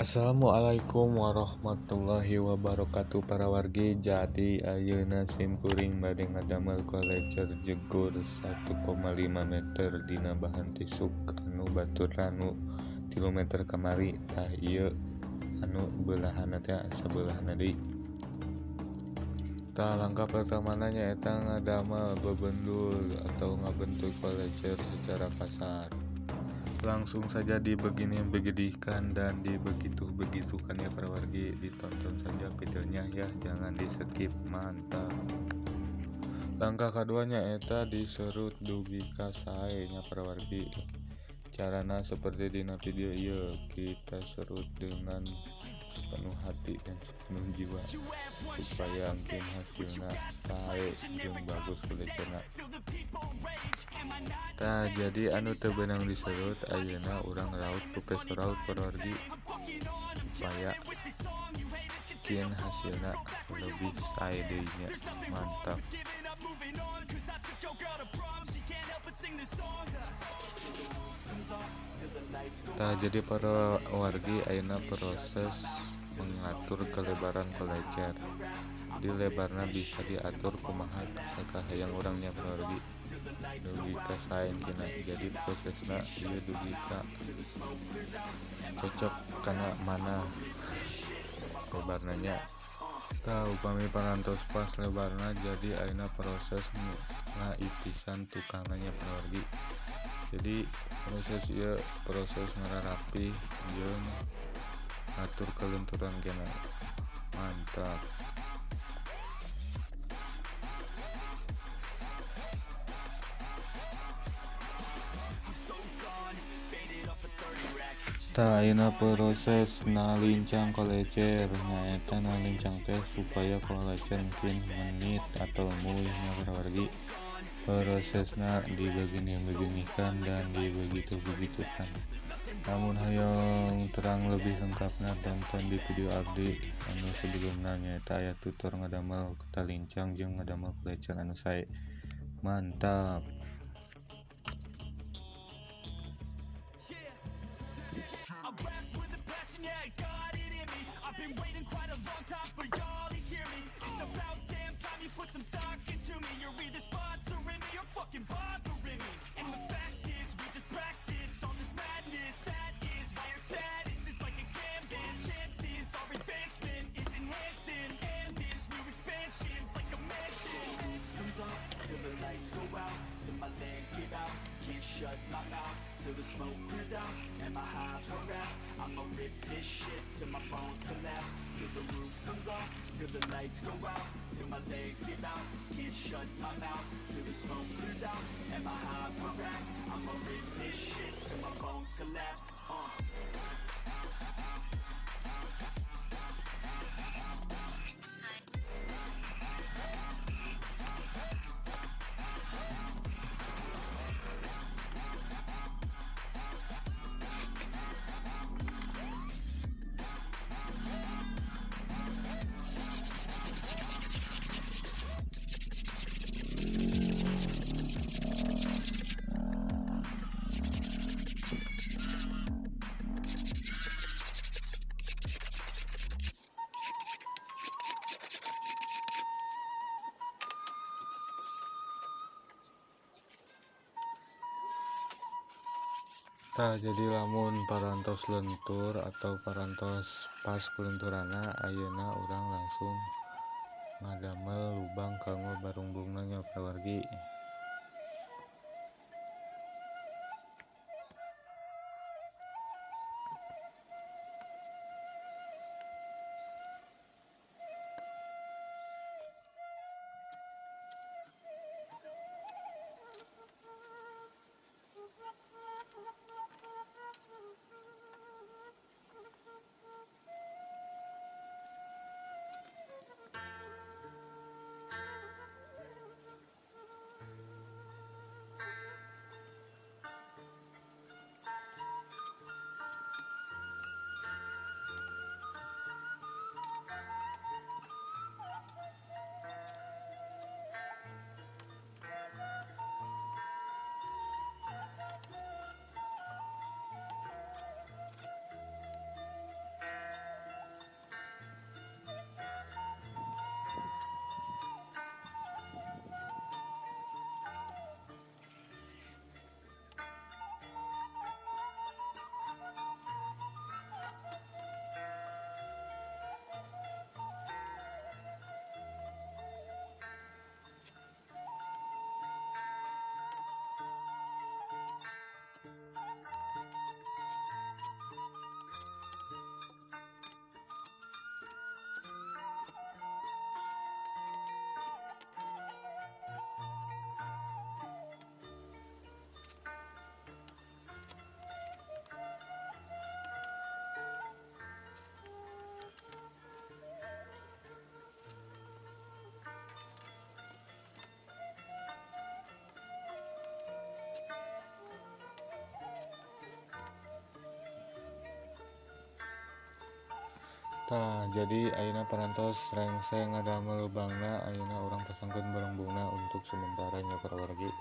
Assalamualaikum warahmatullahi wabarakatuh para wargi. Jadi ayeuna sim kuring bade ngadamel kolecer jegur 1,5 meter dina bahan tisuk anu baturan nu 3 meter kamari. Tah ieu anu beulahanna teh sabeulah deui. Tah langkah pertamana nyaeta ngadamel bebendul atau ngabentuk kolecer secara kasar. Langsung saja dibegini-begedihkan dan dibegitu-begitukan ya para wargi. Ditonton saja videonya ya, jangan di skip. Mantap. Langkah keduanya eta diserut dugi ka sae nya para wargi. Carana seperti dina video ieu, kita serut dengan sepenuh hati dan sepenuh jiwa supaya mungkin hasilna sae jeung bagus kulecerna. Tah jadi anu teu beunang diserut ayeuna urang raut ku peso raut para wargi supaya kin hasilna lebih sae deui nya. Mantap. Tah jadi para wargi ayeuna proses mengatur kelebaran kolecer. Di lebarna bisa diatur kumaha sakahayang urang nya para wargi. Dugi ka sae kina. Jadi prosesna ieu dugi ka cocok kana mana lebarna nya. Tah upami parantos pas lebarna jadi ayeuna proses ngaitisan tukangna nya para wargi. Jadi proses ieu proses ngararapih jeung ngatur kelenturan kena. Mantap. Tah ayeuna proses nalincang kolecer nyaeta nalincang teh supaya kolecer mungkin menit atau mulih nya para wargi. Prosesna dibegini-beginikan dan dibegitu-begitukan. Namun hoyong terang lebih lengkapna tonton di video abdi anu sebelumna nyaeta aya tutor ngadamel talincang jeung ngadamel kolecer anu sae. Mantap. Shut my mouth till the smoke clears out and my high harass. I'ma rip this shit till my bones collapse, till the roof comes off, till the lights go out, till my legs give out. Can't shut my mouth till the smoke clears out and my high harass. I'ma rip this shit till my bones collapse. Tah jadi lamun parantos lentur atau parantos pas kelenturana ayeuna urang langsung ngadamel lubang kanggo barungbungna nya para wargi. Tah, jadi ayeuna parantos rengseng ngadamel lubangna, ayeuna urang pasangkeun barengbungna untuk sementara nya para wargi.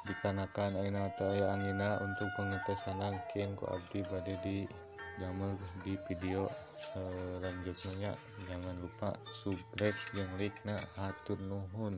Dikarenakan ayeuna teu aya anginna, untuk pengetesanna mungkin ku abdi bade di damel di video selanjutnya nya. Jangan lupa subscribe jeung like na, hatur nuhun.